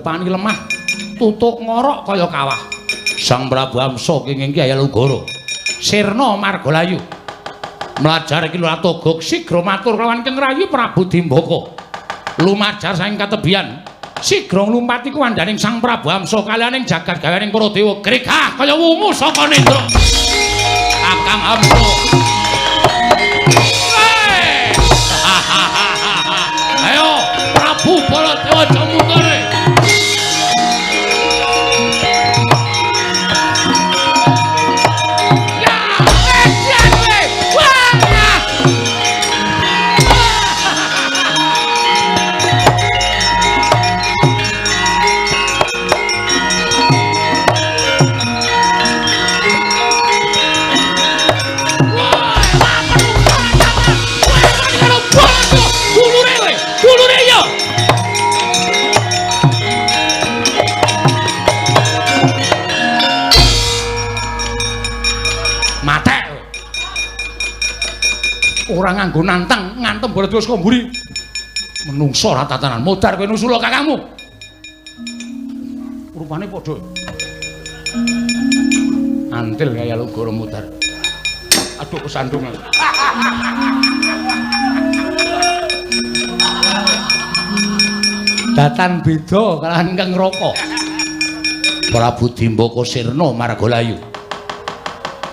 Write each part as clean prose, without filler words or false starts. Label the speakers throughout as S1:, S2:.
S1: Depani lemah, tutuk ngorok kaya kawah. Sang Prabu Amsa kenging Kyai Lugara. Sirna Margalayu. Mlajar iki Latogog sigra matur kelawan Keng Rayi Prabu Dimbaka. Lumajar saking katebian. Sigra nglumpati kuwandaning Sang Prabu Amsa kaliyaning jagat gawening para dewa gregah kaya wungu saka nendra. Kakang Amsa. Ayo Prabu Baladewa Jamutare. Ya, edan kowe. Wah! Ora nganggo nantang, ngantem Baladewa saka mburi. Menungso ora tatanan, modar kowe nusula kakangmu. Rupane padha. Antil kaya Lugara modar. Aduh kesandung. Datan beda kalawan Kang Raka. Prabu Dimbaka sirna Margalayu.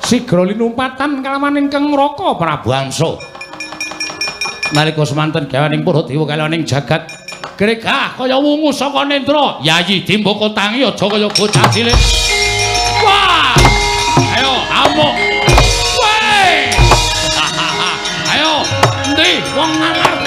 S1: Sigra linumpatan kalawan ingkang Raka Prabu Amsa. Nalika semanten gawaning para dewa kalawaning jagat gregah kaya wungu saka nendra. Yayi Dimbaka tangi aja kaya bocah cilik. Wah! Ayo amuk. Weh! Ayo, endi wong Ngamarta?